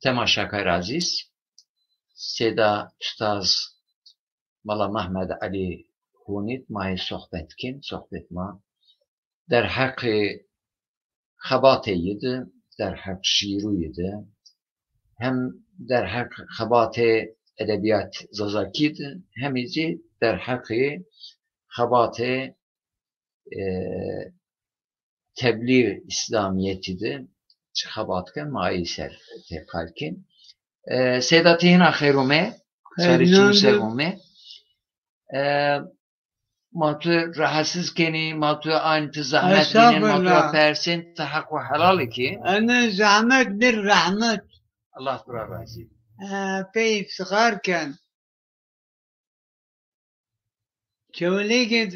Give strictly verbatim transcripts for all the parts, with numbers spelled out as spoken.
Temaşakarê ezîz, sêda ustaz Mela Mehmed Elî Hûnî d ma yê sohbet kên, sohbet ma derheqê xebatê yi de, derheq şîîrû yi de, hem derheq xebatê edebîyat Zazakî de, hemî zî derheqê xebatê, e, teblîg Îslamîyetî de çi xebat ken ma ayî ser têqal kên. E, sêda ti hîna xeyr ûmê, sarê çimû ser ûmê. E, ma tu rahatsiz kenî, ma tu anî ti zehmet dînên, ma tu ra persên, ti heq û helal kî. Ene zehmet bir rahmet. Allah tu ra razî. E, pey îftixar ken. Çewlîgî d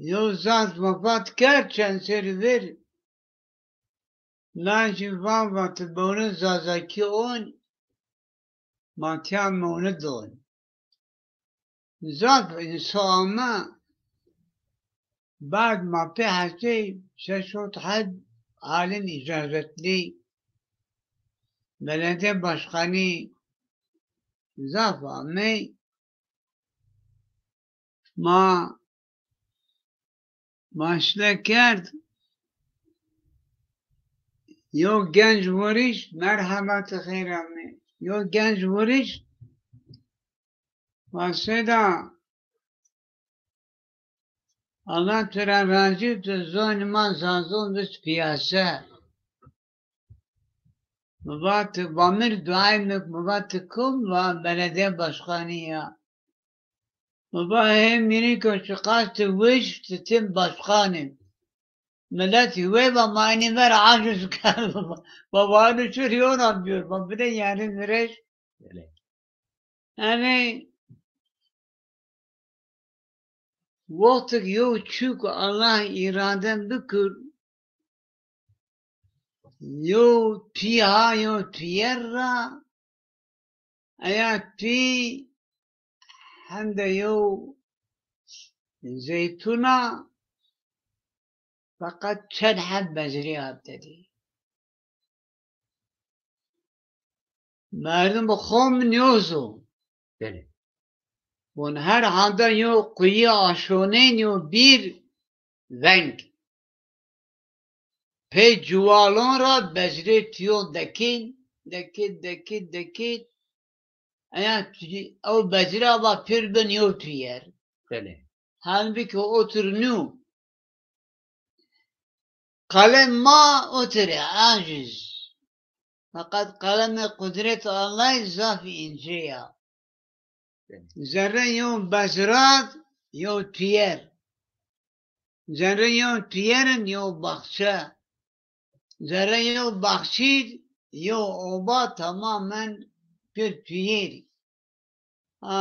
yew zaf mafat kerd çend serî ver. Lajî van va ti bewne Zazakî on, ma tîya mewne don. Zaf înso ame, bad ma pê hesey şeş hot heb alin îcazetlî, belediye başkanî zaf amey. Ma, ma şile kerd, yew genc wirîş, merheba, ti xeyr amey. Yew genc wirîş, ma sêda, Allah tu ra razî, tu zonê ma Zazon bist pîyase. Mi va ti va mi rê duayê mi, mi va ti kim? Va belediye başkanî ya. Mi va hê mîrîko çiqas ti wij, ti tim başkanî. Milet hîwey va ma enî ver aciz kerd. Va va eno çi rîyona bîyor. Va bide yanî virêş. Enê wextêk yew çîk Allah îrade bikir, yew pî ha yew pîyer ra, eya pî hende yew zeytûn a, feqet çend heb bezrî a tedî. Merdim xo mi nêzo. Belê. Von her handa yo quyî aşonên yo bir veng. Pey ciwalon ra bezrê tiyo dekîn, dekît, dekît, dekît. Eya ti-, ew bezrî ava pêr bin yo pîyer. Belê. Halbukî otir nû. Qelem ma otir ê aciz. Feqet qelemê qudret Allahî zaf înce ya. Zerrê yew bezrad, yew pîyer. Zerrê yew pîyerin, yew baxçe. Zerrê yew baxçîd, yew oba tamamen pir pîyerî. A,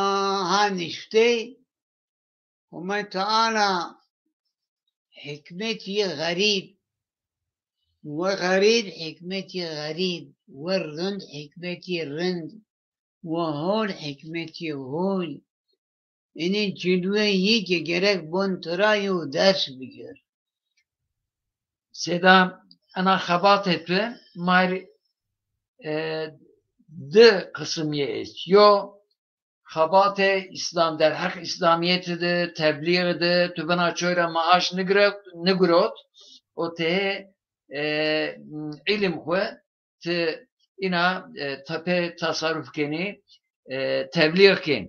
ha niştey, Homay Teala hikmetî xerîb, we xerîb hikmetî xerîb, we rind hikmetî rind, we hol hikmetî hol. Enê cilweyî ke gerek bon tira yew ders bigir. Sêda, ena xebatê tu ma rê, e, di qisimîye est. Yo xebatê Îslam, derheq Îslamîyetî de, teblîxî de, tu bina çoy ra maaş nigirot, nigirot, o tehê, e, îlim xwu ti îna, e, tepê tasarruf kenî, e, teblîx kên.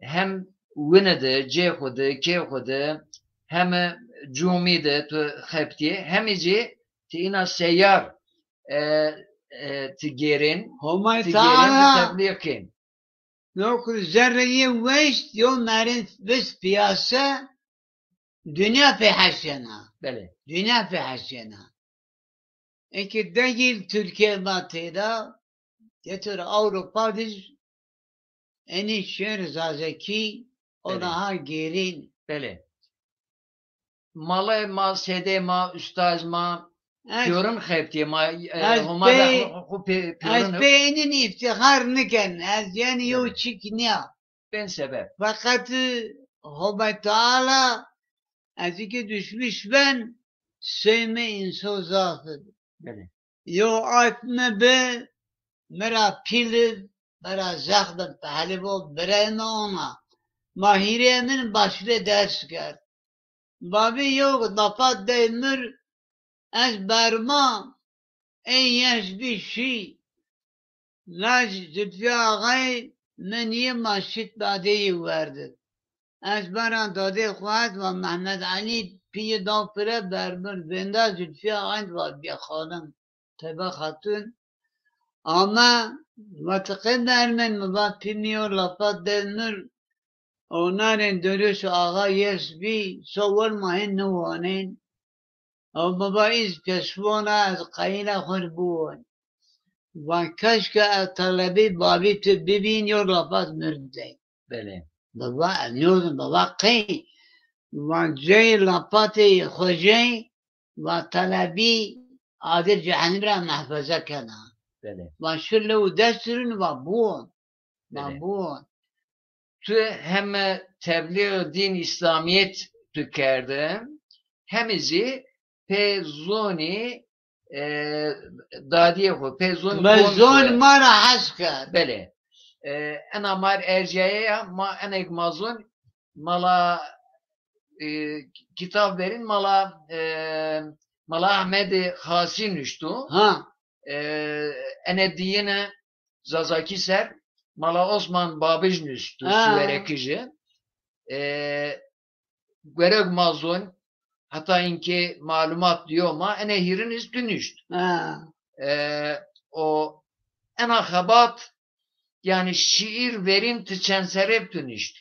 Hem wine de, cê xwu de, kê xwu de, heme cumî de tu xebitîyê, hemî zî ti îna seyar, e, e, ti gêrên, Homay ti gêrên, ti Teala teblîx kên. No ku zerrê yê weşt yo merên bist pîyase, dinya pê hesena. Belê. Dinya pê hesena. Eke degîl Tirkîye ma têda, yeter Ewropa diz, enî şêr zazakî, ona ha gêrîn. Belê. Malê ma, sêdê ma, ustaz ma, pîyorin xebitîyê ma, e, Homa de xu, xu, xu pê-, pîyorin. Ez pê enîn îftîxar niken, ez yanî yew çîk nîya. Bên sebeb. Feqet Homay Teala ez ki düşmüş ben, seyme înso zaf ib. Belê. Yo alp mi bi, mi ra pîl ib, mi ra zexm ib, pehlî bo, birayê mi ona. Ma hîrê min başlê ders kerd. Babî yo lapat dey mi r, ez berma, ey yeş bî şî. Laj Zülfî Axayî min yê ma şit dadê yê werd ib. Ez bera dadê xwu het va Mehmed Elî pîyê daw pire bermir, vênda Zülfî Axayî va bî xanim. Teyba Xatun. Ama va ti qey bermên, mi va pî mi yo lapat dey mi r, onarên Doriş Axa yes bî, so wer ma hên niwanên. Ew mi va iz pêşwon a, ez qeyîna xwu r biwon. Va keşke ez telebî babî tu bibîn, yo lapat mi r dey. Belê. Mi va ez nîyozim, mi va qey? Va cey lapatê xocey, va telebî adir cehenîm ra mehfeze kena. Belê. Va şi lew dest rin, va biwon. Va Belê. biwon. Tu hem teblîğ din İslamiyet tu kerde, hem zî pê zonî, e, dadîyê xwu, pê zonî Ve komî zon xwu. ma ra hes kerd. Belê. E, ena ma r ercîyaye ya, ma enek ma zon mala, e, kitab verîn mala, e, mala Ahmedê Xasî nuştu. Ha. E, ene diyine Zazakî ser mala Osman Babij nuştu, Ha. Siwerekiji. E, gerek ma zon, heta inkê malumat diyo ma, ene hîrin iz tu nuşt. Ha. E, o ena xebat, yanî şiir verîn ti çend serrê bi tu nuşt?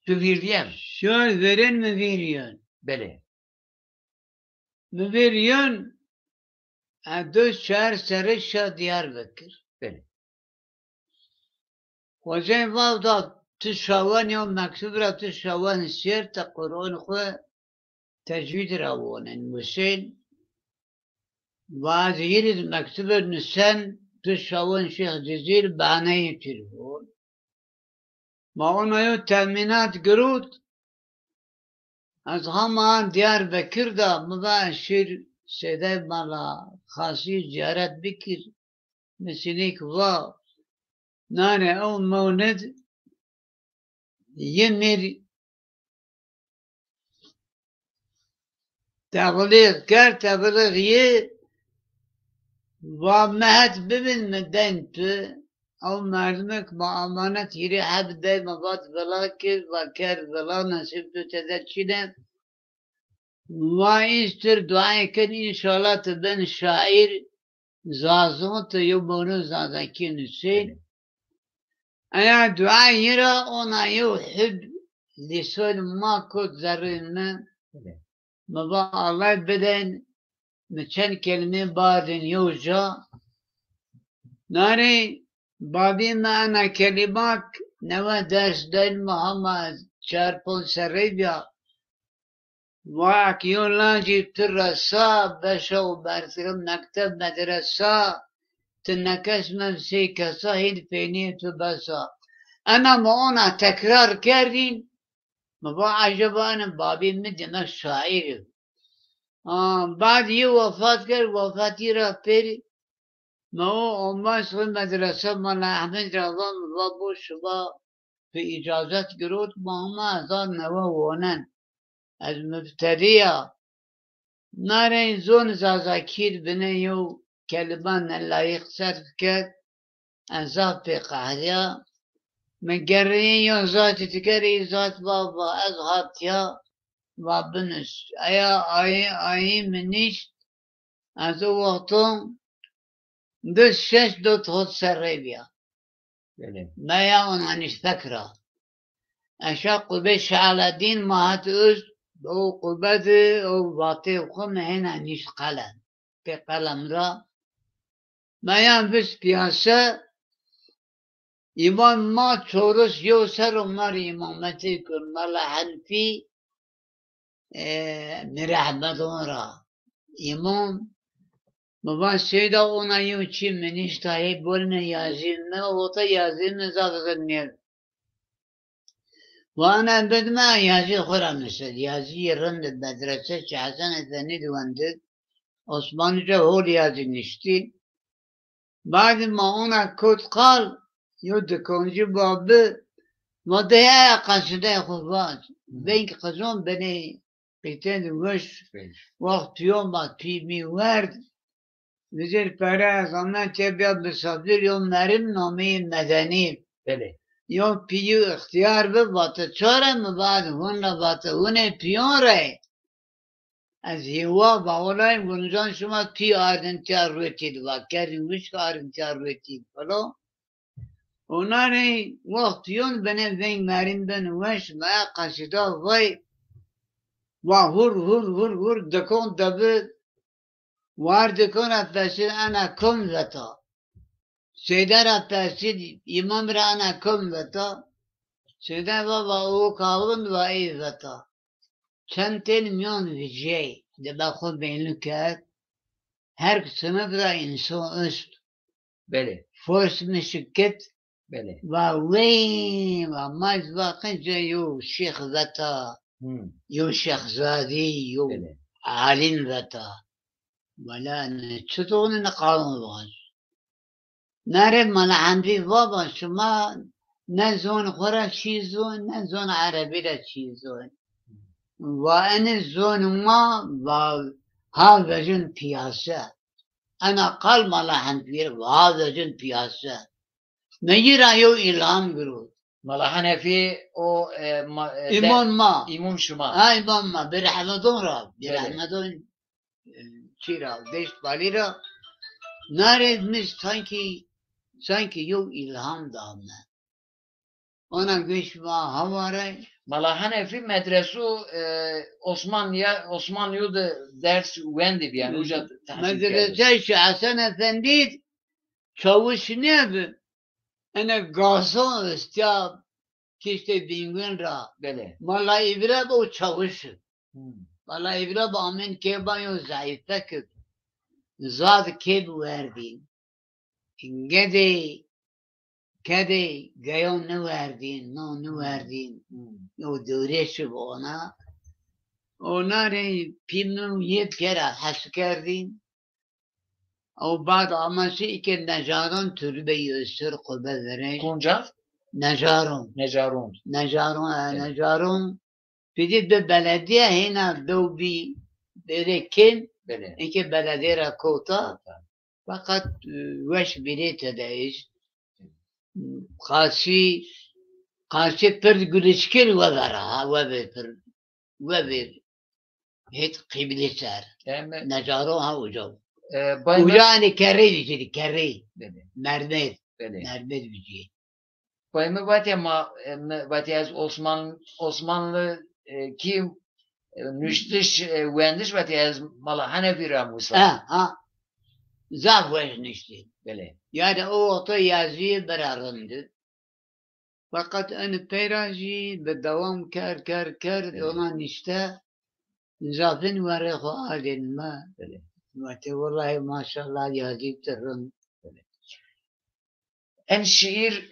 Tu vîrdîyen? Şiir verîn mi vîrîyen. Belê. Mi vîrîyen, e, do çar serrê şa Diyarbekir. Belê. Xocey vavda tu şawen yo mektub ra tu şawen şêr te Qur'on xwu tecwîd ra wonen, musên. Va ez hîrîz mektube nusen, tu şawon Şêx Cizîr, bahaneyê telefon. Ma ona yo temînat girot. Ez hama Diyarbekir de, mi va ez şîr sêdey mala Xasî zîyaret bikir. Mi sinîk va, nane ew mewnid yê mi r teblîğ kerd, teblîğ yê va mi het bibin mi deyn tu. Ew merdimek ma emanet hîrê heb dey mi vat vila kir, va kerd vila, nesîb tu tede çîne. Ma îstir duayê ken, înşallah ti ben şaîr, Zazon, ti yew mewno Zazakî nusên. Eya dua yi ra ona yew hib lîson ma kot zerrîn mi. Mi va Allah biden, mi çend kelîme badin yew ca. Narê babî mi ena kelîmak newe ders dayn mi, hama çar ponc serrey bîya. Vak yo lacî tu resa, beşa û bertire mekteb medresa, ti nekes mem sey kesa, hîn peynîyê tu besa. Ena mi ona tekrar kerdîn, mi va eceba ene babî mi demek şaîr ib. A, bad yi wefat kerd, wefatî ra pêrî mi o omas xwu medrese Mala Ehmed ra va, mi va bo şima tu îcazet girot, ma hema ez a newe wonen. Ez mubtedî ya. Narey zon Zazakî r binê yew kelîma nelayîq serf kerd. Ez zaf pê qehrîya. Mi gerreyê yo zatî dikerê, î zat va, va ez hatîya, va binus. Eya ayî, ayî mi nîşt, ez o wexto di şeş do hot serrey bîya. Belê. Meya ona nîşt fek ra. Eşa qubê Şealedîn ma het ust, o qube di o vatê xwu mi hêna nîşt qelem. Pê qelem ra. Meyan vist piyase, îmam ma çoris yew ser o ma rê îmametî kir, Mela Henfî, e, Mîr Ehmed on ra. Îmam, mi va seyda ona yew çî mi nîşta hê bolne yazî mi, ota yazî mi zaf zirnîyer. Wana bidme yazî xwu ra mised. Yazî rind medrese çi Hesen Efendî di wendid. Osmanlıca hol yazı niştî. Badî ma ona kot qal, yo dikoncî babi, ma de ya qesidê xo vac. Veng qizon benê qîtên weş. Wext piyon ma pî mî werd. Vizêr pere ez ame ke bîya misafir yo merim nameyê Medenî. Belê. Yo pîyî ixtîyar bi, vate çare mi, vate hûn ra, vate hûnê piyon rê. Ez hîwa va olay guncan şima pî ardin tîya ruetî di, va kerdin wişk ardin tîya ruetî di filo. Ona rê wext yon benê veng merin ben weş, maya qesîda vay, wa hur hur hur hur dikon debi, war dikon ra persî ena kom veta. Seyda ra persî, îmam ra ena kom veta. Seyda va, va o kawin va ey veta. Çend tên miyon vijey, de ba xo bênlî kerd. Her sinif ra însan est. Belê. Fors mi şikit. Belê. Va wey, va ma zî va qince yo şêx veta, Hmm. yo şêxzadî, yo Belê. alim veta. Wela ne çitonî ne qanûn vaz. Nare Mala Henfî va, va şima ne zon xo ra çî zon, ne zon erebî ra çî zon. Va enê zon ma, va ha vejin piyase. Ena qal Mala Henfî ra va ha vejin piyase. Meyî ra yew îlham girot. Mala Henefî o, e, ma, e, de- Îmon ma. Îmon şima. Ha, îmon ma. Bi rehmedon ra. Bi Belê. rehmedon, e, çî ra, deşt balî ra. Nare mi sankî, sankî yew îlham da mi. Ona guş ma haware. Mala Henefî medresu, e, Osmanlıya, Osmanlıyo de ders wendî bi, yanî, uca tehsil kerdî. Medrese şu Hasan Efendi çawiş nêbi. Ene gason estya kiştê Bîngûn ra. Belê. Mala Îbrahîm o çawiş. Hmm. Mala Îbrahîm amên kêban yo zayîfek ib. Zad kêb werdîn. Gedê, kedê geyon niwerdîn, no niwerdîn. Hmm. Yo dewrêşi bi ona. Ona rê pî mi yê pêra hes kerdîn. Ew bad amasi î ke necaron türbe yosir qube verê. Konca? Necaron. Necaron. Necaron, e, Evet. Necaron. Pidî bi belediye hêna dew bî bêrê kên, Belê. Eke belediye ra kota. Kota. Fakat, e, weş bîrê tede îş. Qasî, qasî pir gulişkir wevera, ha, wevê pir, wevê hêt qîblî ser. Eme Necaron ha uca. E, bay Uca mi- hanî kerrê vijî, kerrê. Belê. Mermer. Belê. Mermer vijî. Bay mi vatê ma, e, mi vatê ez Osman-, Osmanlı, e, kî, e, nuştiş, e, wendiş vatê ez Mala Henefî ra musla. Ha, ha. Zaf weş nuştî. Belê. Yani o wexto yazîyê bira rindi. Fakat eni peyra jî bi dewam ker, ker, ker, Evet. ona nişte zafin werê xo ardên mi. Evet. Vatê wellahî maşallah yazî ti rind. Evet. En şiir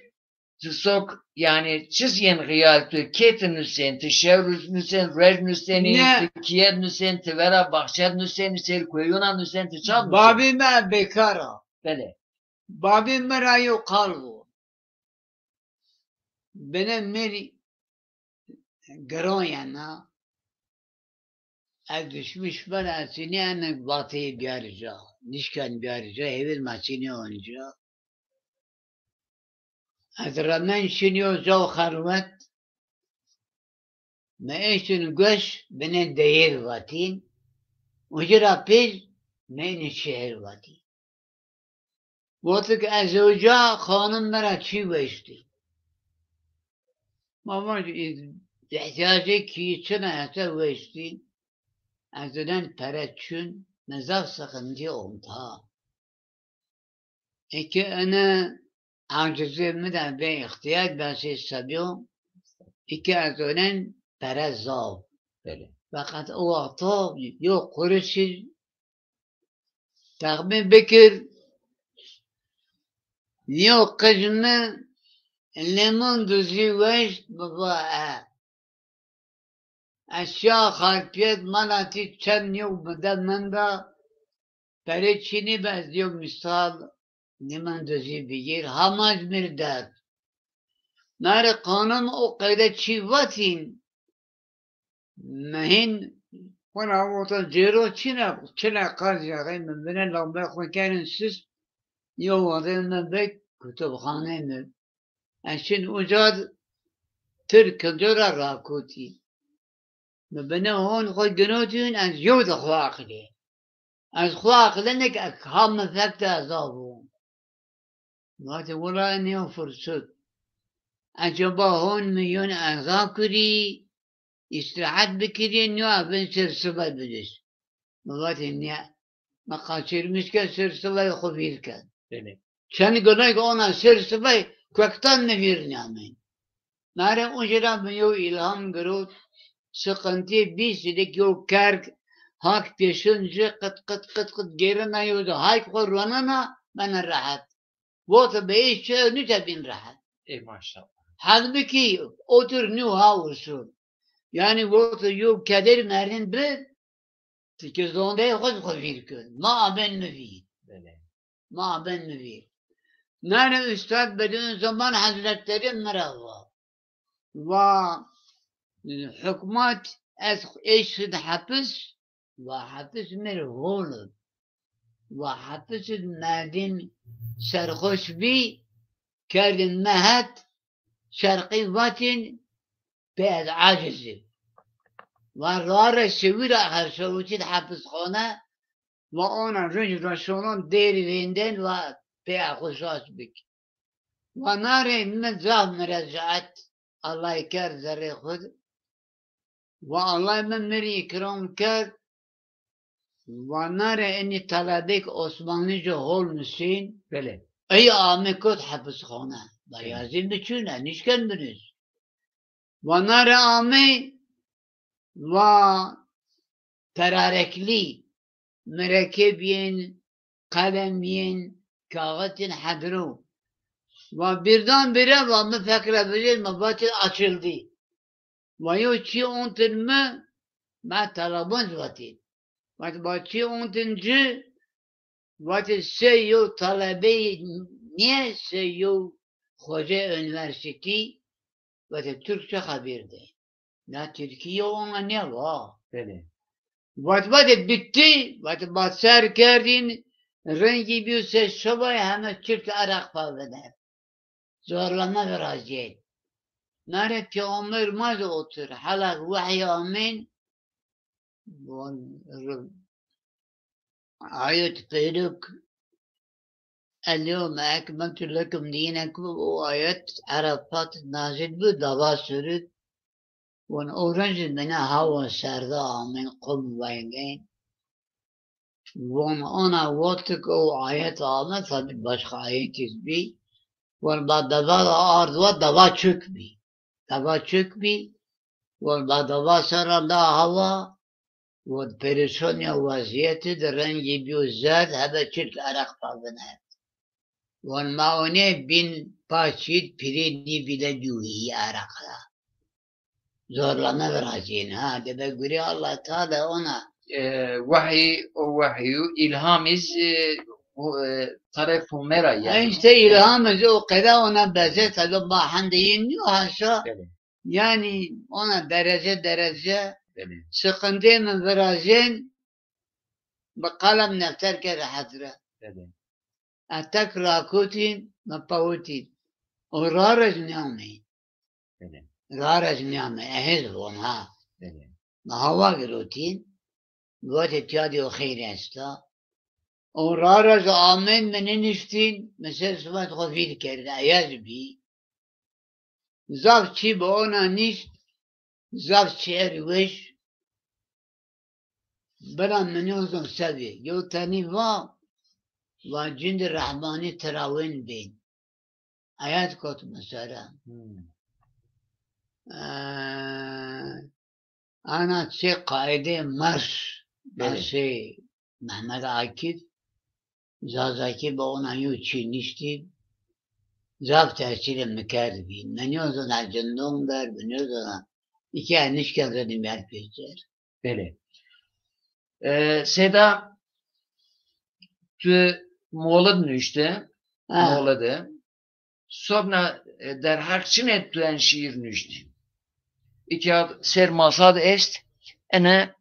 ti sok, yani çiz yên xiyal tu, kê ti nusên, ti şew nusên, ruej nusenî, Ne. ti kîye nusên, ti vera baxçe nusenî, sêr koyuna nusên, ti çad nusên? Babî mi bêkar a. Belê. Babî mi ra yo qal bo. Bine mi rî giron yena. Ez düşmüş ben ez çinî ene vateyê biyarî ca. Nişken biyarî ca, hêvîr ma çinî onca. Ez remen şinî yo caw xelwet. Mi eştin gueş binê deyêr vatîn. Uci ra pêz mi enî şehir vatîn. Wextik ez oca xanim mi ra çî weştî. Ma vaj îhtiyacê kî çina hete weştî. Ez inen pere çin, mi zaf sıkıntı onta. Eke ene acizê mi de bê îhtiyar ben sê sebiyo, eke ez inen pere zaw. Belê. Fakat o wexto yo qurişî Texmîn bikir, yo qij mi limon duzî weşt, mi va e. Ez şiya Xarpiyet, mala tî çend yo mi de menda, Perê çî nêbi, ez yew mîsal nêmendozî bigîr, hama ez mi rê derd. Nare xanim o qeyde çî vatîn, mi hîn xwu ra wota cêro çîne, çine qazî axê mi bine lawbay xwu kerin sist, yew wazê mi bi kutubxanê mi. Ez şin uca di tir kilco ra rakotî. Mi binê hon xwu girotîn, ez yew di xwu aqilî. Ez xwu aqilîne ke ha mi fek de eza bo. Vatê wila enî yew fursut. Eceba hon mi yon eza kurî, îstîrehet bikirî, nîyo evin ser sibay bidis. Mi vatê nîye. Mi qaçirmiş ke ser sibay xwu vîr kerd. Belê. Çend gunay ke ona ser sibay kuektan mi vîr nîyamên. Nare uncî ra mi yew îlham girot, siqintî bî, sidek yew kerg hak pêşin ci qit qit qit qit gêrena yew de hayk xwu ronena, bena rehet. Wota bi ê çi nîte bîn rehet. Ey maşallah. Halbukî otir nîyo ha usul. Yanî wota yew keder merdin bi, ti ke zondeyê xwu zî xwu vîr kir. Ma aben mi vîr. Belê. Ma aben mi vîr. Nane Ustad Bediüzzaman Hazretleri mi ra va. Va hukmat ez eşt hepis, va hepis mi rê hol ib. Va hepis id merdim serxoş bî, kerdin mehet, şerqî vatîn, pê ez aciz ib. Va rare şewî ra her şewitî di hepisxane, va ona ruj ra şonon dêrî vênden, va pê ez xwu şaş bik. Va nare mi zaf miracaet Allay kerd zerrê xwu di. Va Allay mi mi rê îkram kerd. Va nare enî talebêk Osmanlîce hol nusîn. Belê. Ey ame kot hepisxane. Va Belê. Yazî mi çûne, nişken binus. Va nare ame, va terareklî, mirekeb yên, qelem yên, kaxit yên hediro. Va birdenbire va mi fek ra vejên, mi vatê açildi. Va yew çî ontin mi, ma talebon zî vatî. Vat va çî ontin ci, vatê sey yew talebeyê nîye, sey yew xoceyê unîversîtî, vatê Türkçe xebîr dê. Na Tirkî yew ona nîya va. Belê. Vat vatê bitti, vat ma ser kerdîn, rengî bîyo sey şibay heme çirk ereq pa viner. Zorlama virazîyên. Nare peyxamber ma zî otir. Hela wehy amên. Von, r-, ayet pêruk, "Elyewme ekmeltu lekum dînekum", o ayet Erefat nazil bi, dava surit. Von o rojî bina hawa serda amên, qum vengên. Von ona wextik o ayet ame, tabî başka ayet iz bî. Von ba dava da ard wa, dava çuk bî. Dava çuk bî. Von ba dava sera da hawa. Von perîşonîya wezîyetî di rengî bîyo zerd, hebe çirk ereq pa viner. Von ma onê bîn paçîd pirê nî bîle dû hî ereq ra. Zorlama virazîyên ha, de be gurê Allah Teala ona. E, wehyî, o wehyî, îlham iz, e, bu, e, taref Homera yani. Ha, işte îlham iz o qede ona bezê, tabi ma hende yin nîyo haşa. Belê. Yani ona derece derece Belê. Sıkıntı mi virazên, bi qelem nefter ke rehet ra. Belê. Ez tek rakotîn, mi pawitîn. O rarec nîyamê. Belê. Rarec nîyamê. Ehez von ha. Belê. Mi hawa girotîn. Vatê tiya de o xeyr esta. O rarec amên, mi nîniştîn, mi ser sibat xwu vîr kerd. Eyaz bî. Zaf çî bi ona nîşt, zaf çîyerî weş. Bila mi nêzon se bî. Yew tenî va, va cindî rehmanî tira wên bên. Ayet kot mi sere. Hmm. E, ana çê qaîdê merş, Belê. Merşê Mehmet Akif, Zazakî bi ona yew çî niştî, zaf tesîrê mi kerd bî. Mi nêzona cindon der, mi nêzona îke nişken rinî mer pêcer. Belê. E, Seyda, tu molid nuşti. Ha. Molidi. Sobna, e, derheq çinê tu en şiir nuşti. Îtya ser masa de est. Ene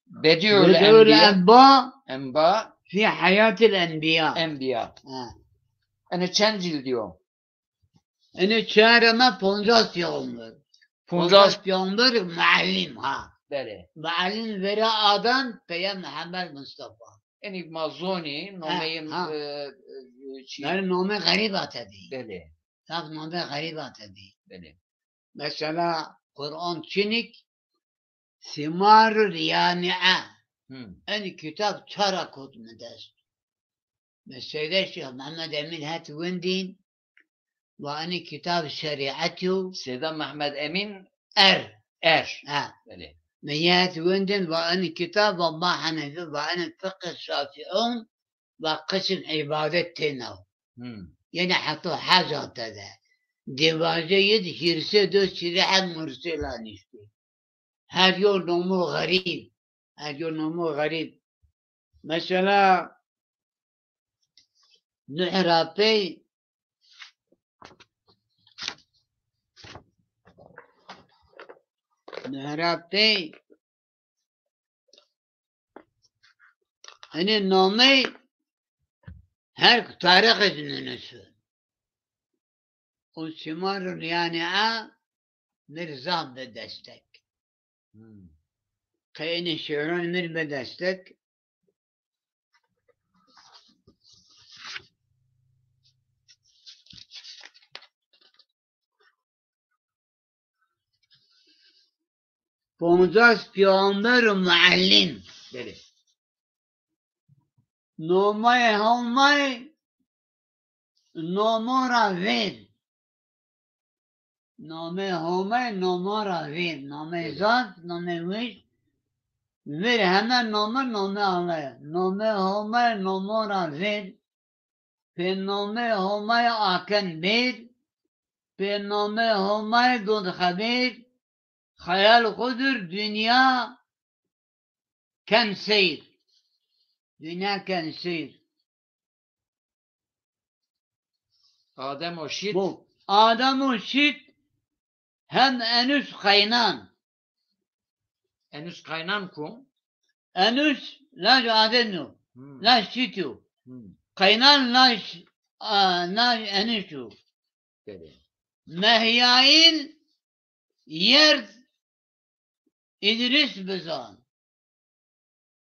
Bediül Bediül Enbiya. Enba Enba fi hayatil enbiya. Enbiya. Ha. Ene çend cildî yo? Ene çar ama poncas peyxamber. Poncas. Poncas peyxamber muallim ha. Belê. Muallim vera adan peye Muhammed Mustafa. Enî ma zonî, ha, nomeyê, ha, e, e, çi? Yanî nome xerîb ate dî. Belê. Zaf nome xerîb ate dî. Belê. Mesela Quran çinik, Simarul Yani'e. Hmm. Enî kitab çara kot mi dest. Mi Seyda Şêx Mehmed Emîn het windîn, va enî kitab şerîet yo. Seyda Mehmed Emîn Er. Er. Ha. Belê. Mi het windîn, va enî kitab, va ma Henefi, va enî fiqh Şafi'un, va qisim îbadet têna. Hmm. Yenî heta hec ate de. Dêvaje yid hîrsê do çirî heb mursela niştî. Her yo nomo xerîb. Her yo nomo xerîb. Mesela Nuh ra pey, Nuh ra pey Enê nomey her tarîxê ci nunusû. O Simarul Yani'e mir zaf bi destek. Hmm. Qey enê şêran mir bi destek. Poncas peyxamber û muallim. Belê. Nomay Homay nomo ra vêr. Nomê Homay nomo ra vêr. Nomê, belê, zaf, nomê wij. Vêr heme nome, nomê Homay. Nomê Homay nomo ra vêr. Pê nomê Homay aken bêr. Pê nomê Homay dod xebêr. Xeyal xo dir dinya ken seyr. Dinya ken seyr. Adem o şît. Bu. Adem o şît hem Enus Qaynan. Enus Qaynan ku? Enus laj Adem yo. Hmm. Laj şît yo. Hmm. Qaynan laj, a, laj Enus yo. Belê. Mehyaîl yerd Îdrîs bizan.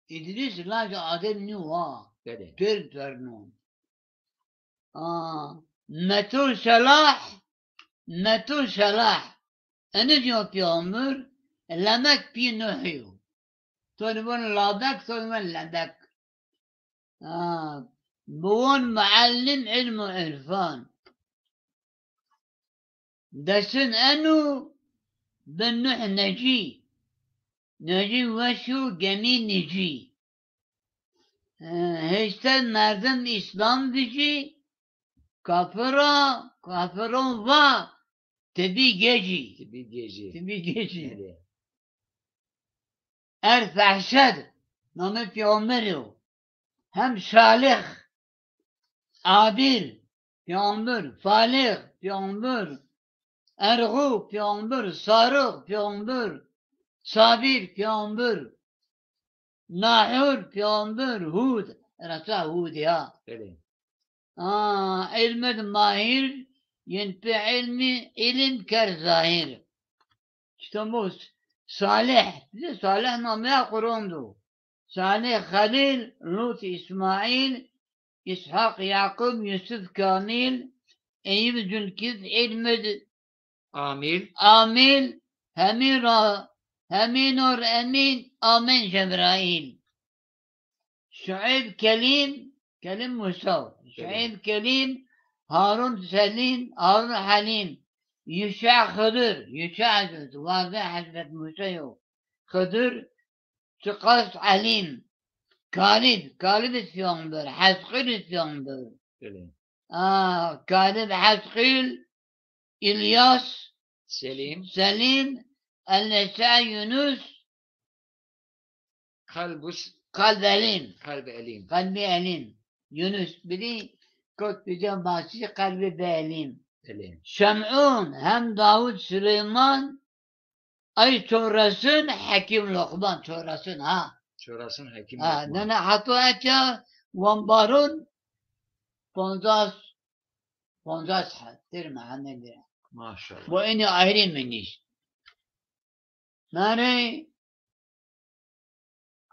Îdrîs laj Adem nî wa. Belê. Pêr pernon. A, Metû Selah, Metû Selah. Enê yo peyxamber, Lemek pî Nuh yo. Tonî von Labek, tonî von Lemek. Ha, biwon muallim ilm û irfan. Desin eno bi Nuh Necî. Necî weş o gemî nîcî. E, hêşte merdim Îslam vijî, kafira, kafiron va, ti bî gecî. Ti bî gecî. Ti bî gecî. Belê. Er Fehşed, namê peyxamberî yo. Hem Salih, Abîl, peyxamber, Falih, peyxamber, Erxû, peyxamber, Sarix, peyxamber, Sabîr, peyxamber, Nahur, peyxamber, Hûd, resa Hûd ya. Belê. A, îlmid mahîr, yin pê îlmî, îlim kerd zahîr. Îşte bu Salih, Salih nameya Quran do. Salih Xelîl, Lut Îsmaîl, Îshak Yaqub, Yusuf Kamîl, Eyûb Zulkif, Îlmid Amîl. Amîl, Hemî ra, Hemî Nur Emîn, Amîn Cebraîl. Şueyb Kelîm, Kelîm Musa. Şueyb Kelîm, Harun Selîm, Harun Helîm, Yuşa Xidir, Yuşa Hezret, Vaze Hezret Musa yo. Xidir, Çiqas Elîm, Kalib, Kalib peyxamber, Hezqîl peyxamber. Belê. A, Kalib, Hezqîl, Îlyas, Selîm. Selîm, Elnesa, Yunus, Kalbus Kalb elîm. Kalb elîm. Kalbî elîm. Yunus bidî kot bidîya masî qelbî bi elîm. Elîm. Şem'ûn hem Dawud Sileyman ay çoresin Hekîm Lokman çoresin ha. Çoresin Hekîm Ha, Lokman. Nene hato etya wambarun ponzas, ponzas ha, tir Muhammed. Maşallah. Bu eni ayrı mi nîşt. Nare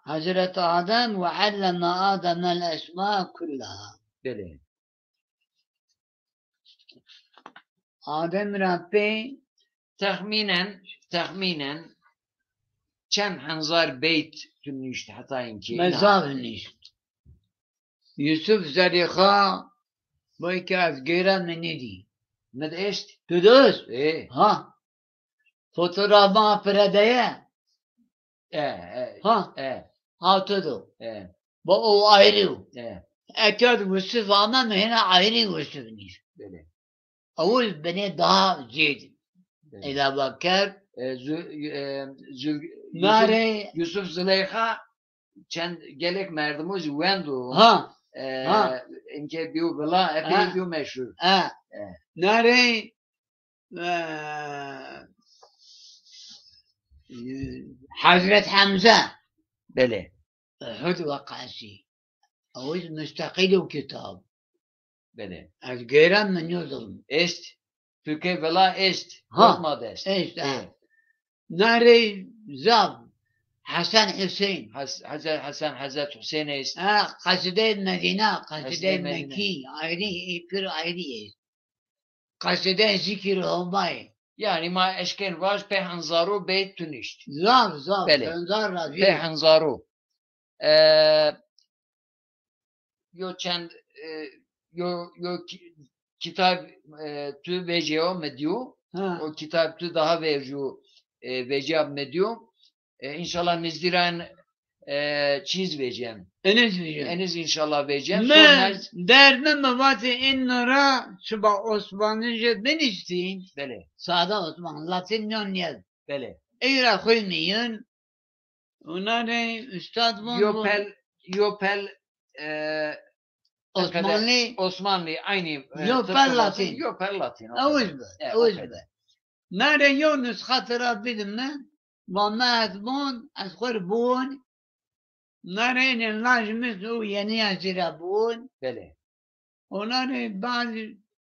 Hazreti Adem ve alleme Ademel esma kullaha. Belê. Adem ra pê Texmînen, texmînen çend henzar beyt tu nuşt heta inkî? Mezaf nuşt. Yusuf Zelîxa boy ki ez gêra mi nêdî. Mi de est? Tu de est? Ê. Ha. Fotoğraf ma pire de ye. E, e, Ha. E. Ha, tu do. E. Bo o ayrı. E. Eker Yusuf ama mi hena ayrı Yusuf nîşt. Belê. Awuz bine daha zêd. Belê. Îlave kerd. E, Zü-, e, Zül-, Nare Yusuf, Yusuf Züleyxa çend gelek merdimo zî wendo. Ha. E, Ha. Inke biyo vila, epey Ha. biyo meşhur. Ha. E. Nare, e, Hazret Hemze. Belê. Uhud vakası. Awuz müstakil o kitab. Belê. Ez gêra mi nêzon. Est. Türkiye vila est. Ha. Korkma dest. Est, ha. E. Nare zaf. Hasan Hüseyin. Has-, Hazret Hasan, Hazret Hüseyin est. Ha, Qaside Medine, Qaside Qaside Medine. Mekî, ayrı, pir ayrı est. Qaside zikir Homayî. Yanî ma eşkên vaj pê henzaro beyt tu nişt. Zaf, zaf, Belê. Henzar ra zî. Pê henzaro. E, yo çend, e, yo, yo ki-, kitab, e, tu vecîyo mi dîyo. Ha. O kitab tu daha vercu, e, vecîya mi dîyo. E, înşallah nizdî ra en, e, çîz vecîyen. Eniz vecîyen. Eniz înşallah vecîyen. Mi Son ez derdi mi vatî îno ra çiba Osmanlıca biniştîn. Belê. Sade Osmanlı, Latin nîyo nîyed. Belê. Ey ra xo mîyun. Ona rey ustad von Yo von pel, yo pel, e, Osmanlı. Osmanlı aynı, e, Yo Türk pel Osmanlı, Latin. Yo pel Latin, o Awuz kadar. Bi, E, o awuz kadar. Bi. Nare yo nusxa tira bidime, va mi ez von, ez xo rê biwon. Nare ênê laj mi zî o yenî ya zî ra biwon. Belê. Ona rê bazı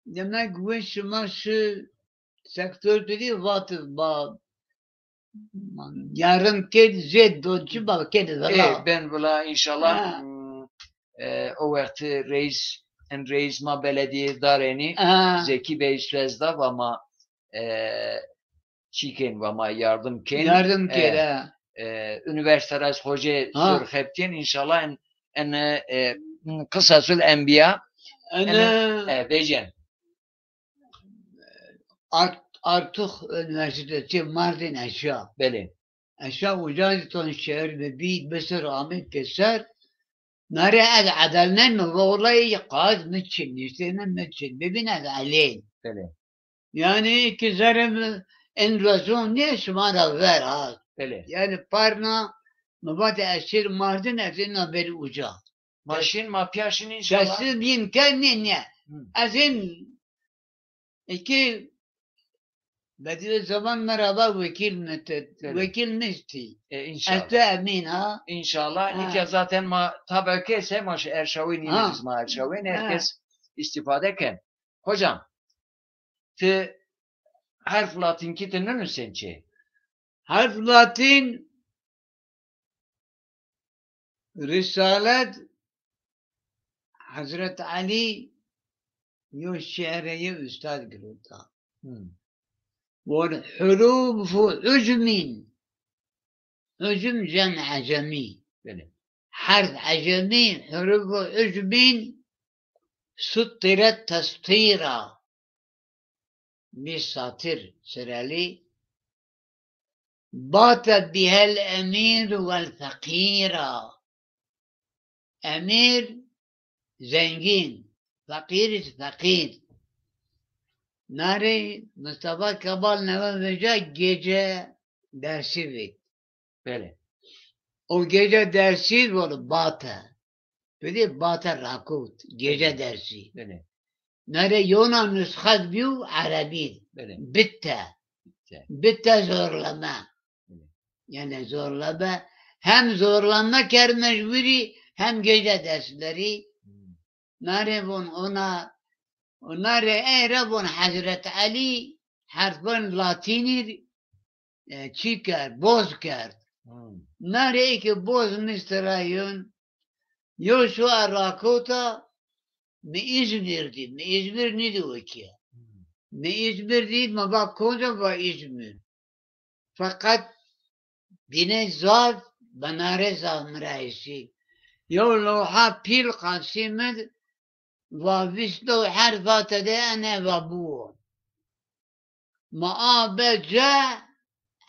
demek we şima şu sektör dedi vatı ba yardım ked zed do çi ba ked vela. E, ben vela inşallah, Ha. Hmm, e, o wexti reis, en reis ma belediye darenî Ha. Zeki Bey söz da va ma, e, çîkên va ma yardım kên. Yardım kên, e, ha. E, üniversite ra ez hoce Ha. Sor xebtîyen, inşallah en, en, e, Qisasül Enbiya. En, en, e, vecen. Art-, Artuk Üniversitesi Mardin eşya. Belê. Eşya uca zî ton şehir bi bî, bisir amê pêser. Nare ez edel nême, vallahi qaz mi çin, niştene mi çin. Bibîn ez elên. Belê. Yanî ki zerrê mi en rezon nê şima ra ver ha. Belê. Yanî parna mi vatê ez şêr Mardin ez êna verî uca. Ma şin, ma pîya şin înşallah. Teslim yin ken nê nê. Hı. Ez ên eki Bediüzzaman merhaba vekil mi ti, Belê. Vekil mi ti. E, înşallah. Ez tu emîn ha. İnşallah. Ha. Nîke zaten ma tabeke se ma şi erşawîn Ha. Yine biz ma erşawîn. Ha. Herkes istifade ken. Hocam, ti herf latin ki ti nunusên çi? Herf latin Risalet Hazret Elî yo şi'rê yi ustad girota. Hmm. Von hurufu ucmin. Ucm cem ecemî. Belê. Herf ecemî, hurufu ucmin suttiret testîra. Bîst satir sirelî. Bate bihel emîr wel feqîra. Emîr zengîn, feqîr îz feqîr. Narê Mustafa Kemal newe veja gece dersi vit. Belê. O gece dersi vonu bate. Bidî bate rakot. Gece dersi. Belê. Nare yona nusxet biyo erebî. Belê. Bitte. Bitte. Bitte zorlama. Belê. Yani zorlama. Hem zorlama kerme ji wirî hem gece dersleri. Hmm. Nare von ona, nare ey ra von Hezret Elî herfan latînî, e, çi kerd, boz kerd. Hmm. Nare eke boz mistira yon, yo şoa rakota, mi İzmir dî, mi İzmir nîdî wekî. Hmm. Mi İzmir dî, mi va konca, va İzmir. Feqet bîne zaf, binare zaf mi ra hesî. Yew lewha pîl qasî mi di, va vîst dew herf a tede ene va biwon. Ma a be ce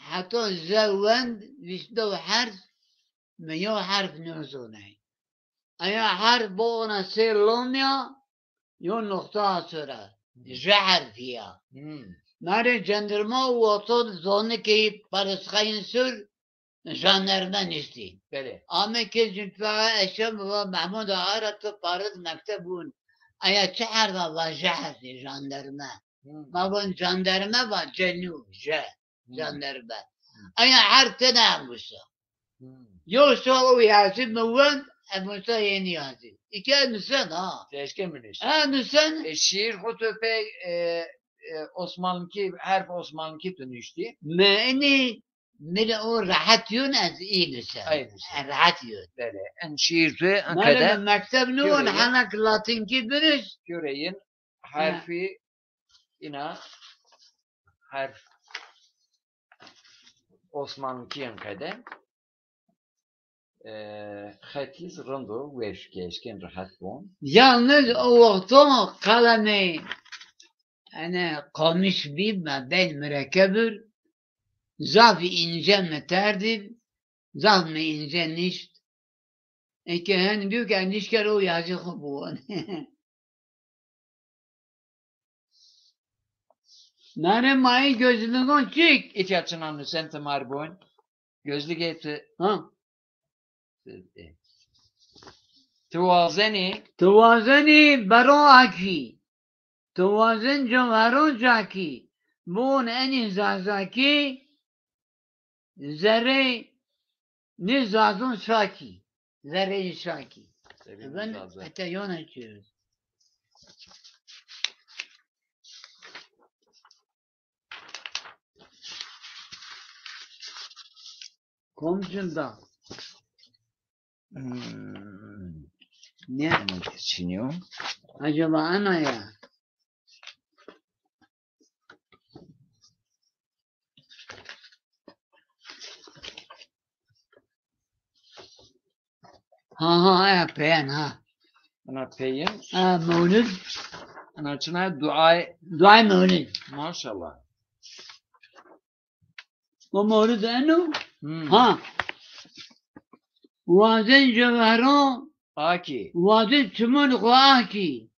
heta ze wend vîst dew herf, mi yew herf nêzonay. Aya herf bo ona sê lomya, yo noqta asura. J herfî ya. Hmm. Nare cendirma û oto zonikê parizxayên sur, jandarma niştî. Belê. Ame ke zî tu eşe mi va Mehmud Ağa ra tu pariz mekteb bûn. Aya çi herf a? Va J herfî, jandarma. Hmm. Ma von jandarma, va cenû, J. Hmm. Jandarma. Hmm. Aya herf tede em wisa. Hmm. Yo so o yazî mi wend, em wisa yenî yazî. Îke nisen ha. Keşke mi nişt. Ha, nisen. E, şiir xo tu pey, e, e, Osmanlıki, herf Osmanlıki tu niştî. Mi inî, mi de o rahat yun ez î nisen. Ay nisen. E, rahat yun. Belê. En şiir tu, en... Mele kede mi mekteb nî won, henek latinki biniş. Göreyin. Ha. Herfi ina herf Osmanlıkî en qede. E, xetî zî rind o, weş ke eşkên rehet bon. Yalnız o wexto qalemê, ene, qamiş bî, ma ben mirekebir, zaf înce mi terdî, zaf mi înce nişt. Eke hen bîyo ke nişker o yazî xo biwon. Nare mayî gözlüğün çik. Îtya çina nusen ti mar bon. Gözlüğe ti. Ha. Ti wazenî. Ti wazenî beron akî. Ti wazen cewheron cakî. Bon enî zazakî. Zerrê nê zazon şakî. Zerrê şakî. Zerrê nê zazon. Ete yona çi. Komşunda. Hmm. Ne? Ama geçiniyor. Acaba ana ya. Ha, ha, aya peyen ha. Ana peyen. Ha, mewlid. Ana çina duay. Duay mewlid. Maşallah. O mewlid eno. Hmm. Ha. Wazen cewheron. Akî. Wazen çimun xo akî.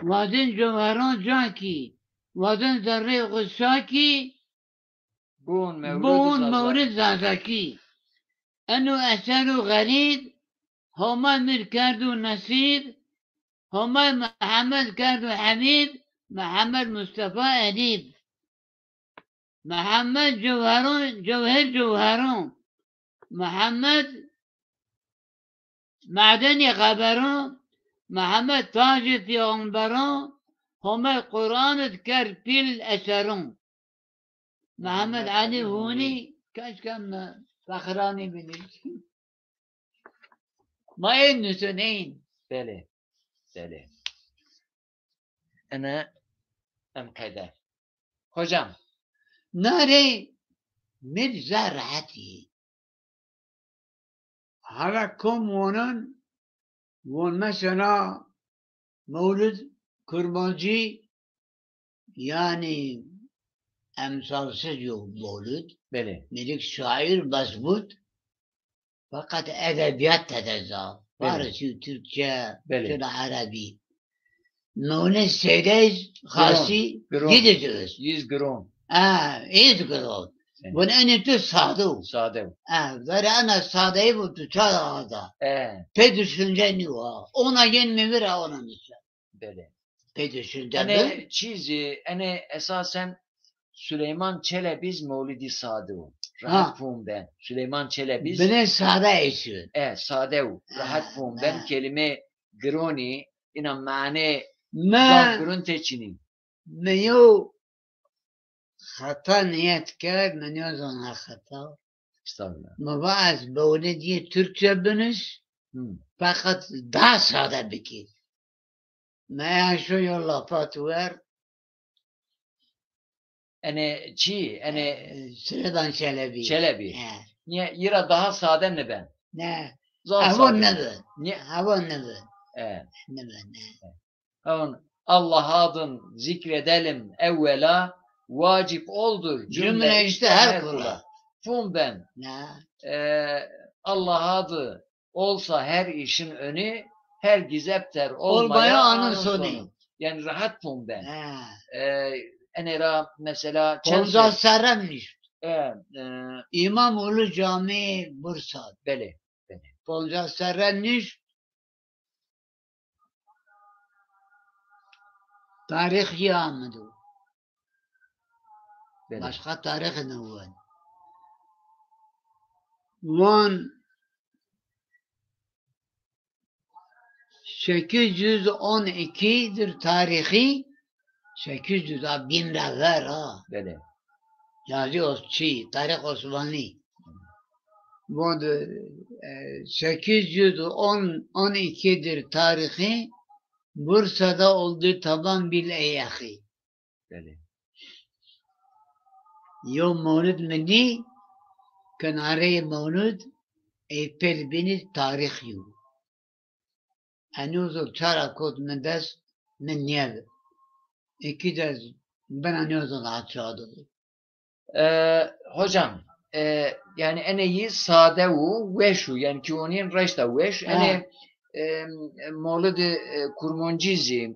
Wazen cewheron cakî. Wazen zerrê xo şakî. Bûn mewlid Zazakî. Eno eser û xerîb, Homa mi r kerdo nesîb, Homa Mihemed kerdo hebîb, Mihemed Mustefa edîb. Mihemed cewheron, cewher cewheron. Mihemed medenê xeberon, Mihemed tacê pêxemberon, Homa Quran id kerd pîl eseron. Mihemed Elî Hûnî, keşke mi Fexranî binî. Ma ên nusun ên. Belê. Belê. Ene em qede. Hocam. Narê mi r zaf rehet yî. Hela kom wonon, won mesela Mewlid Kurmancî, yanî emsalsiz yo mewlid. Belê. Mêrik şaîr bes bud, feqet edebîyat tede zaf. Belê. Farisî, Tirkçe, belê, çina erebî. Mewlid Seyde iz xasî, giron, giron, yî di zî iz. Yî iz giron. Ha, yî iz giron. Evet. Vun enê tu sade o. Sade o. E, verê ena sadeyî bu tu ça da ada. E. Pê düşünce nîyo ha. Ona yen mi vira ona mi se. Belê. Pê düşünce. Enê çî zî, enê esasen Süleyman Çelebi zî mewlidî sade o. Rehet fom ben. Süleyman Çelebi zî. Binê sade eşi. E, sade o. Rehet fom ben. Kelîme gironî, ina mane zaf giron tê çinî. Mi yew xeta niyet kerd, mi nêzana xeta. Estağfurullah. Mi va ez bewnê dîyê Türkçe binus, feqet daha sade bikî. Mi eşo yo lapat wer. Enê çî, enê Süleyman Çelebi. Çelebi. He. Niye, yira daha sade niben? Ne. Zaf sade. Evo niben. Niye? Evo niben. E. Niben, ne. Ewn Allah adın zikredelim evvela, vacip oldur cümle işte her kula. Fom ben. E, Allah adı olsa her işin önü, hergiz ebter olmaya anın sonu. Yani rehet fom ben. E, enê ra mesela çend poncas serre nişt. E, e, İmamoğlu Camii Bursa. Belê, belê. Poncas serre nişt. Tarîx ya amido. Belê. Başqa tarîx nêwen. Wan sekiz yüz on iki dir tarîxî, sekiz yüz a, bin ra ver ha. Belê. Yazî Os-, çî, tarîx Osmanlî. Von de, e, sekiz yüz on, on iki dir tarîxî Bursa'da oldu tamam bil eyexî. Belê. Yo mewlid mi dî, kenareyê mewlid, ey pêl bînî tarîx yo. Eno zor çara kot mi dest, mi nîyebi. Eki de bina nêzon daha çadı. E, hocam, e, yani enê yî sade û weş û, yani ki onîn reşta weş. Ha. Enê, e, Mewlidê, e, Kurmancî zî.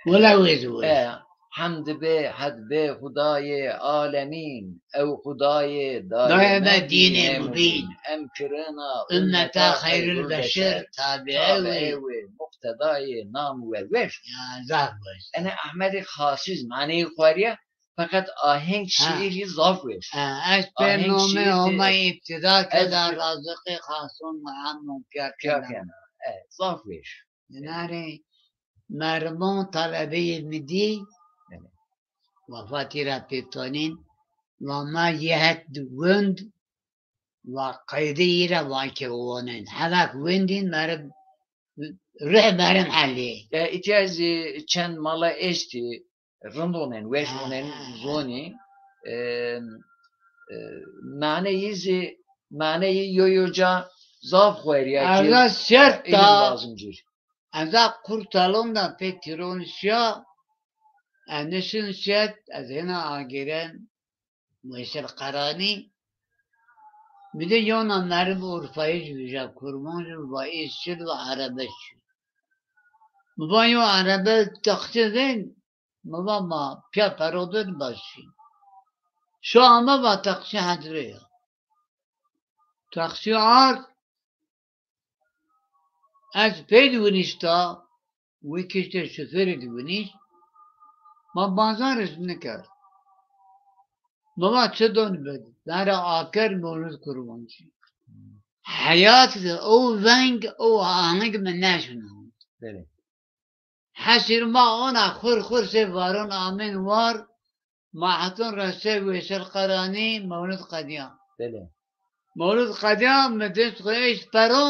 Wela wêz o. E, hemd be, hed be Xudayê alemîn, ew Xudayê daye me dînê mubîn. Em kirina ummeta xeyrul beşer, tabiê wê, muqtedayê nam we weş. Ya, zaf weş. Enê Ehmedê Xasî zî maneyê xo rî ya, feqet aheng şîîrî zaf weş. Ha, ez pê nomê Homay îbtîda keda, Raziqê Xason Muhammed pîya kena. E, zaf weş. Dinarê mermon talebeyê mi dî, wefatî ra pêtanîn, va ma yê het di wind, va qeydê yî ra va ke wonin. Hevak windîn merim, ruh merim helî. E, îtya zî çend mala estî, rind onen, weş onen, zonî. E, e, maneyî zî, maneyî yo yo ca zaf xo rî ya ki, erza şert da, lazim cir. Eza Kurtalon da pê tîron şiya, ez nişin şet, ez hêna agêren Veysel Qaranî. Mi de yona merim Urfayij vîja, Kurmanc va, îz şid va erebe şi. Mi va yo erebe taksî vên, mi va ma pîya pero did ba şî. Şo ame va taksî hedre ya. Taksî ard, ez pey di winîşta, wî kiştê şofêrî di winîşt, ma bazar iz nikerd. Mi va çi don bid, dare aker Mewlid Kurmancî. Heyat de o veng, o aheng mi neşino. Belê. Hesîr ma ona xur xur sê varon amên war, ma heton resê Veysel Qaranî, Mewlid qedîya. Belê. Mewlid qedîya, mi dest xo eşt pero,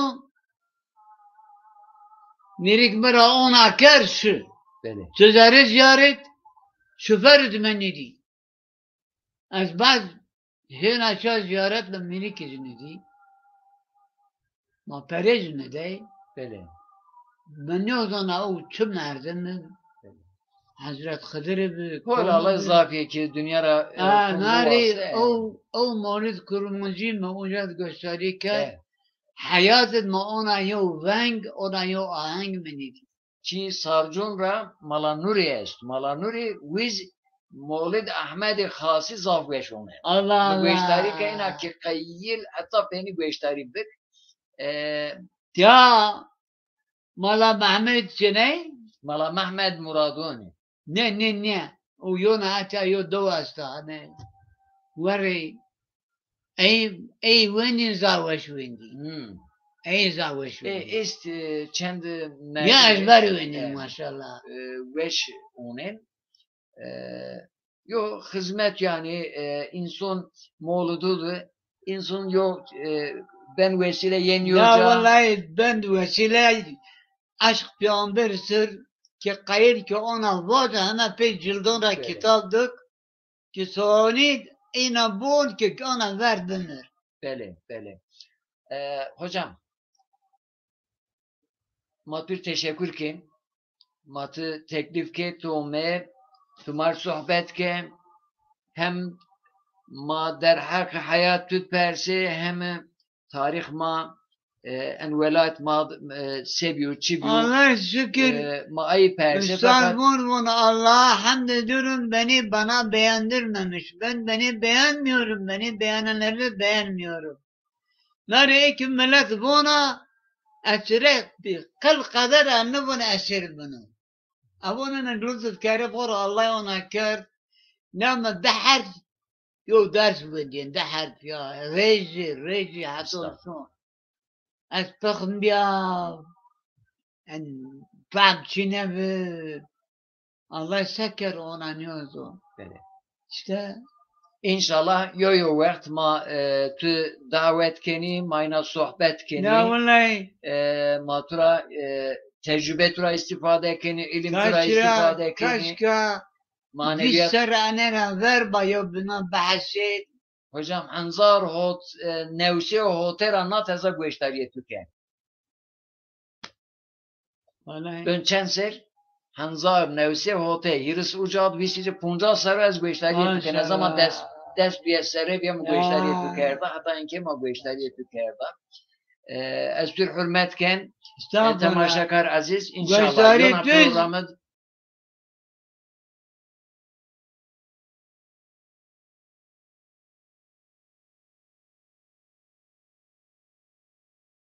mîrik mi ra ona kerd şi. Belê. Tu zerê ziyaret, şofêr di mi nîdî. Ez baz hêna şa ziyaret, mi mîrikî zî nîdî. Ma perê zî nidey. Belê. Mi nêzana ew çi merdim in. Belê. Hezret Xidirî bi. Hol Allah zafîye ki dinya ra, e, ha, narî ew, ew Mewlid Kurmancî mi uca di goştarî kerd. Evet. Heyat id ma ona yew veng, ona yew aheng mi nîdî. Çî Sarcon ra Mala Nurî est. Mala Nurî wiz Molid Ehmedê Xasî zaf weş ome. Allah Allah. Mi goştarî keyna ki qeyil heta pênî goştarî bik. E, Ya Mala Mehmed çiney? Mala Mehmed Muradonî. Ne ne ne. O yona ata yo do asta ne. Weri ey ey wendin za weş wendin. Hmm. Ey za weş wendin. E, est e, çend merdim. Ya ez ber wendin e, maşallah. E, weş onen. E, yo xizmet yani e, inson moludu de inson yo e, ben vesile yeniyor. Ya vallahi ben vesile aşk peygamber sir ki qayil ki ona vada hemen pey cildon ra kitab dik ki soğuni ina bon ki ona ver bimir. Belê, belê. E, hocam, ma tu teşekkür kin. Ma tu teklif ke tu ome, tu mar sohbet ke. Hem ma derheq heyat tu perse, hem tarîx ma, e, en welat ma e, se biyo, çi biyo. Allah şükür. E, ma ayı perse. Üstad fakat... Von von Allah'a hamd ediyorum, beni bana beğendirmemiş. Ben beni beğenmiyorum, beni beğenenleri de beğenmiyorum. Nar ê ki milet vona esire bi qil qeder a nivon esir bino. Avonene lutf kere xo ra Allah ona kerd. Name di herf yo ders bidin, di herf ya. Rejî, rejî heta son. Ez pixm biya. En fam çine bi. Allah se ker ona nîyozo. Belê. İşte. Înşallah yo yo wext ma e, tu dawet kenî, ma îna sohbet kenî. Ya wellay. E, ma tu ra e, tecrube tu ra îstîfade kenî, îlim tu ra îstîfade kenî. Kaşka maneviyat. Vîst serre ene ra ver ba yo bina behsê. Hocam, henzar hot, e, newsê û hotê ra na teza goştarîyê tu ke. Ön çend ser? Henzar, newsê, hotê, hîris uca, vîst, poncas serre ez goştarîyê tu kena. Zama des, des bîye serre bîye mi goştarîyê tu kerda, heta inkê ma goştarîyê tu kerda. E, ez tu rê hurmet ken, e, temaşakar ezîz, înşallah yona programid